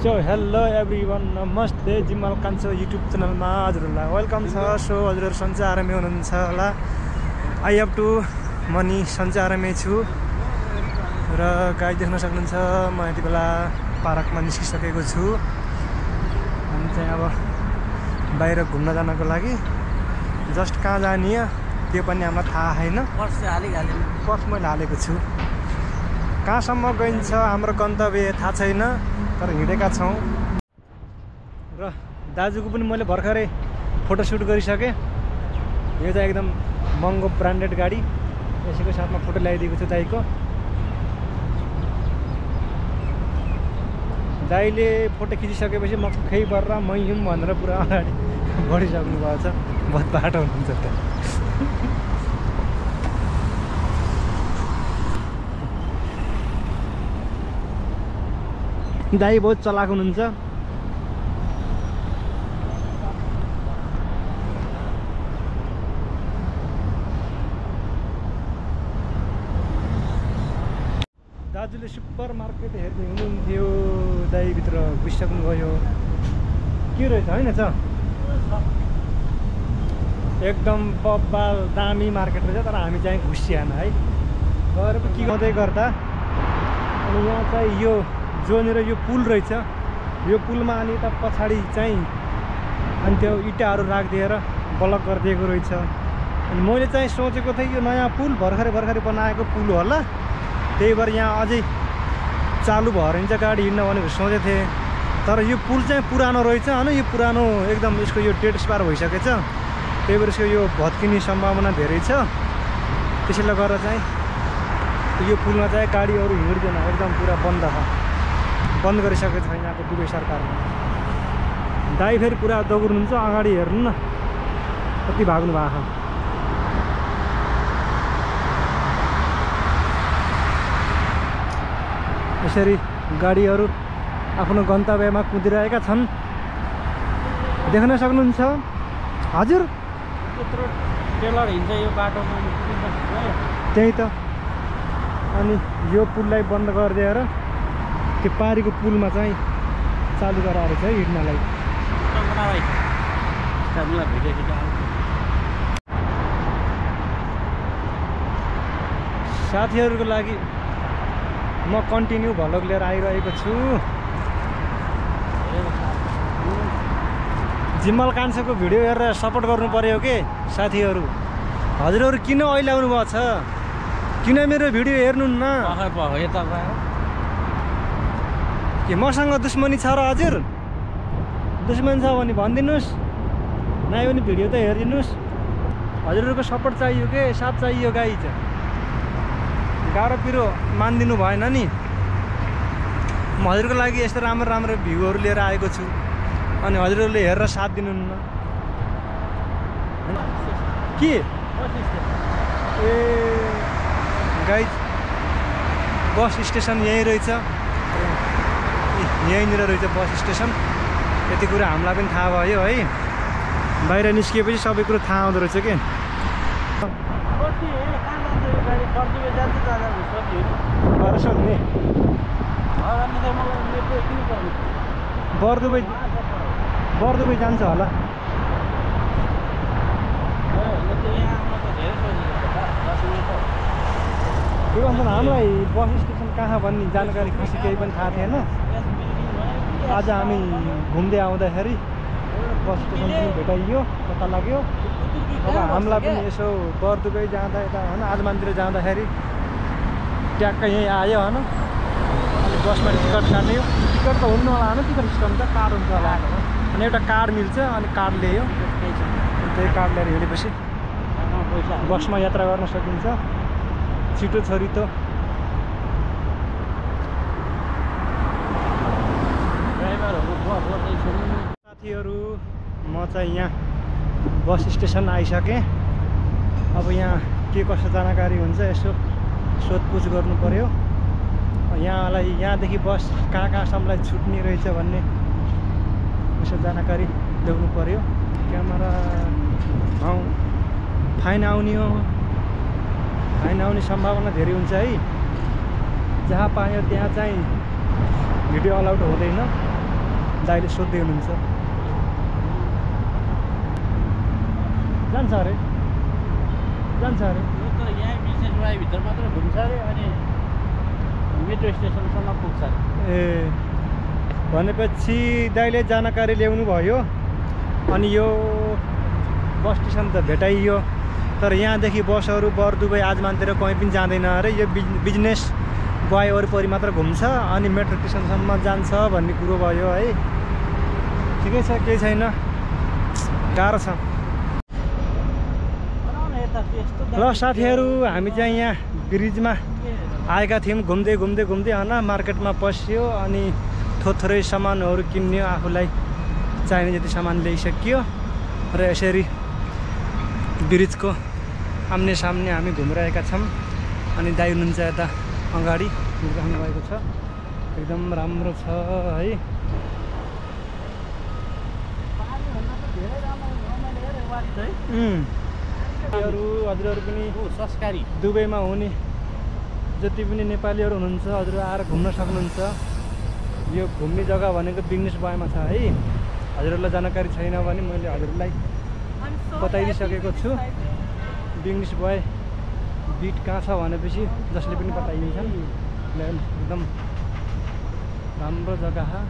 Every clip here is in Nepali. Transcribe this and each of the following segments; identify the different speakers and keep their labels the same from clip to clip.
Speaker 1: सो हेलो एभ्रिवान, नमस्ते। जिमल कान्छो युट्युब च्यानलमा हजुरहरूलाई वेलकम छ। सो हजुरहरू सन्चै आरामै हुनुहुन्छ होला। आई अप टु मनी सन्चै आरामै छु र गाई देख्न सक्नुहुन्छ। म यति बेला पार्कमा निस्किसकेको छु। हामी चाहिँ अब बाहिर घुम्न जानको लागि जस्ट कहाँ जाने त्यो पनि हामीलाई थाहा छैन। पर्स मैले हालेको छु। कहाँसम्म गइन्छ हाम्रो गन्तव्य थाहा छैन, तर हिँडेका छौँ। र दाजुको पनि मैले भर्खरै फोटोसुट गरिसकेँ। यो चाहिँ एकदम महँगो ब्रान्डेड गाडी, यसैको साथमा फोटो ल्याइदिएको छु दाइको। दाइले फोटो खिचिसकेपछि म खै गरेर मै हुँ भनेर पुरा अगाडि बढिसक्नु भएको छ। बहुत बाटो हुनुहुन्छ त। दाइ बहुत चलाक हुनुहुन्छ। दाजुले सुपर मार्केट हेर्दै हुनुहुन्थ्यो, दाइभित्र घुसिसक्नुभयो। के रहेछ होइन छ एकदम बब्बाल दामी मार्केट रहेछ, तर हामी चाहिँ घुसिएन है। गएर के गर्दै गर्दा अनि यहाँ चाहिँ यो जोनेर यो पुल रहेछ, यो पुलमा अनि यता पछाडि चाहिँ अनि त्यो इँटाहरू राखिदिएर ब्लक गरिदिएको रहेछ। अनि मैले चाहिँ सोचेको थिएँ यो नयाँ पुल भर्खरै बनाएको पुल होला, त्यही भएर यहाँ अझै चालु भएर हिँड्छ गाडी हिँड्न भनेको सोचेको थिएँ। तर यो पुल चाहिँ पुरानो रहेछ होइन, यो पुरानो एकदम यसको यो डेड एक्सपायर भइसकेछ। त्यही भएर यसको यो भत्किने सम्भावना धेरै छ। त्यसैले गर्दा चाहिँ यो पुलमा चाहिँ गाडीहरू हिँड्दैन, एकदम पुरा बन्द छ, बन्द गरिसकेको छ यहाँको दुबई सरकारले। दाइ फेरि पुरा दगुर्नुहुन्छ, अगाडि हेर्नु न कति भाग्नु भएको छ। यसरी गाडीहरू आफ्नो गन्तव्यमा कुदिरहेका छन्, देख्न सक्नुहुन्छ हजुर।
Speaker 2: त्यत्रो टेलर हिँड्छ यो बाटोमा,
Speaker 1: त्यही त। अनि यो पुललाई बन्द गरिदिएर त्यो पारीको पुलमा चाहिँ चालु गराएर चाहिँ हिँड्नलाई। साथीहरूको लागि म कन्टिन्यू भ्लग लिएर आइरहेको छु। जिम्मल कान्छोको भिडियो हेरेर सपोर्ट गर्नु पर्यो के साथीहरू। हजुरहरू किन अहिले आउनु भएको छ? किन मेरो भिडियो हेर्नुहुन्न? के मसँग दुश्मनी छ र हजुर? दुश्मनी छ भने भनिदिनुहोस्, नआयो भने भिडियो त हेरिदिनुहोस्। हजुरहरूको सपोर्ट चाहियो के, साथ चाहियो गाई चाहिँ। गाह्रो पिरो मानिदिनु भएन नि। म हजुरको लागि यस्तो राम्रो भ्यूहरू लिएर आएको छु, अनि हजुरहरूले हेरेर साथ दिनुहुन्न के? ए गाई बस स्टेसन यहीँ रहेछ, यहीँनिर रहेछ बस स्टेसन। यति कुरा हामीलाई पनि थाहा भयो है। बाहिर निस्किएपछि सबै कुरो थाहा आउँदो रहेछ के। बरदुबई जान्छ होला। के भन्छ हामीलाई बस स्टेसन कहाँ भन्ने जानकारी खुसी केही पनि थाहा थिएन। आज हामी घुम्दै आउँदाखेरि बस स्टेसन पनि भेटाइयो, पत्ता लाग्यो। अब हामीलाई पनि यसो बरदुबई जाँदा यता होइन आजमानतिर जाँदाखेरि ट्याक्कै यहीँ आयो होइन। अनि बसमा टिकट काट्यो, टिकट त हुन्न होला होइन, टिकट सिस्टम त कार्ड हुन्छ होला। अनि एउटा कार्ड मिल्छ, अनि कार्ड ल्यायो, त्यही कार्ड लिएर हिँडेपछि बसमा यात्रा गर्न सकिन्छ। छिटो छोरी त साथीहरू, म चाहिँ यहाँ बस स्टेसन आइसकेँ। अब यहाँ के कस्तो जानकारी हुन्छ यसो सोधपुछ गर्नु पर्यो। यहाँदेखि बस कहाँसम्मलाई छुट्ने रहेछ भन्ने यसो जानकारी ल्याउनु पर्यो। क्यामेरा फाइन आउने हो, फाइन आउने सम्भावना धेरै हुन्छ है। जहाँ पायो त्यहाँ चाहिँ भिडियो अलाउड हुँदैन। दाइले सोध्दै हुनुहुन्छ। जान्छ अरे
Speaker 2: यो त यहाँ बिजनेस भित्र मात्रै घुम्छ अरे अनि मेट्रो स्टेसनसम्म पुग्छ अरे।
Speaker 1: ए भनेपछि दाइले जानकारी ल्याउनु भयो। अनि यो बस स्टेसन त भेटाइयो, तर यहाँदेखि बसहरू बरदुबई आजमानतिर कहीँ पनि जाँदैन अरे। यो बिजनेस गए वरिपरि मात्र घुम्छ अनि मेट्रो स्टेसनसम्म जान्छ भन्ने कुरो भयो है। ठिकै छ, केही छैन, गाह्रो छ। ल साथीहरू, हामी चाहिँ यहाँ ब्रिजमा आएका थियौँ। घुम्दै होइन मार्केटमा पस्यो अनि थोरै सामानहरू किन्यो। आफूलाई चाहिने जति सामान ल्याइसकियो र यसरी ब्रिजको आम्ने सामने हामी घुमिरहेका छौँ। अनि दाइ हुनुहुन्छ यता अगाडि घुमिराख्नु भएको छ। एकदम राम्रो छ है। हजुरहरू पनि
Speaker 2: संस्कारी
Speaker 1: दुबईमा हुने जति पनि नेपालीहरू हुनुहुन्छ, हजुर आएर घुम्न सक्नुहुन्छ। यो घुम्ने जग्गा भनेको बिजनेस बोयमा छ है। हजुरहरूलाई जानकारी छैन भने मैले हजुरलाई बताइदिइसकेको छु। बिजनेस बोय बिट कहाँ छ भनेपछि जसले पनि बताइदिन्छन्। एकदम राम्रो जग्गा हो,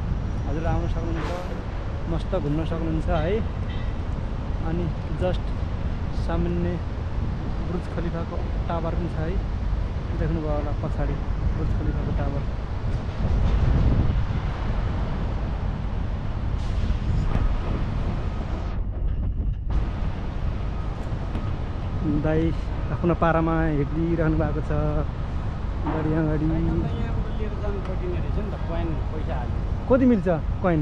Speaker 1: हजुर आउन सक्नुहुन्छ, मस्त घुम्न सक्नुहुन्छ है। अनि जस्ट सामान्य बुर्ज खलिफाको टावर पनि छ है, देख्नुभयो होला पछाडि बुर्ज खलिफाको टावर। दाइ आफ्नो पारामा हिँडिरहनु भएको छ गाडी अगाडि। कति मिल्छ कोइन?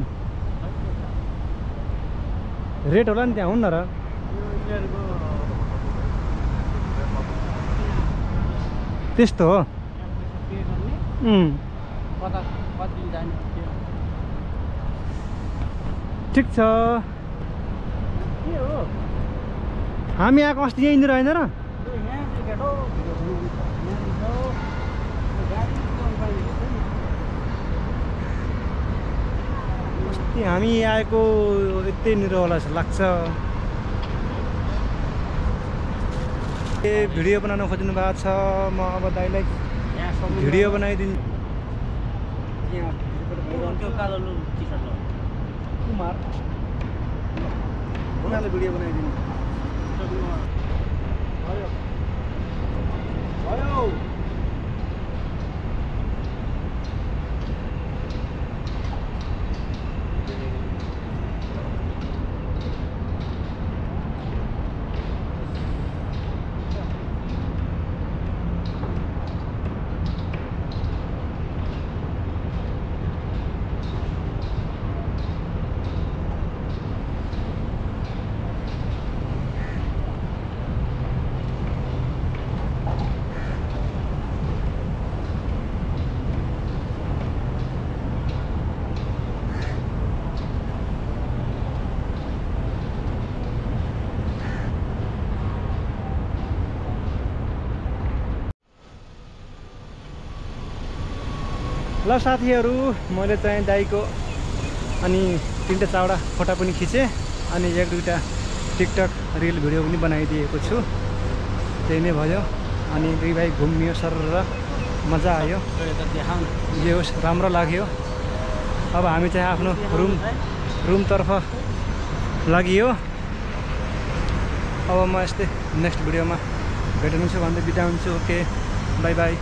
Speaker 1: रेट होला नि त्यहाँ, हुन्न र? त्यस्तो हो। ठिक छ। हामी आएको अस्ति यहीँनिर होइन र? अस्ति हामी आएको यतैनिर होला जस्तो लाग्छ। भिडियो बनाउन खोज्नु भएको छ। म अब दाइलाई भिडियो बनाइदिन्छु। कुमार उनीहरूले भिडियो बनाइदिनु भयो। ल साथीहरू, मैले चाहिँ दाइको अनि 3टा 4वटा फोटो पनि खिचेँ अनि 1-2टा टिकटक रिल भिडियो पनि बनाइदिएको छु। त्यही नै भयो। अनि दुई भाइ घुम्यो सर र मजा आयो। जे होस् राम्रो लाग्यो। अब हामी चाहिँ आफ्नो रुमतर्फ लागियो। अब म यस्तै नेक्स्ट भिडियोमा भेट्नुहुन्छ भन्दै बिदा हुन्छु। Okay, by by.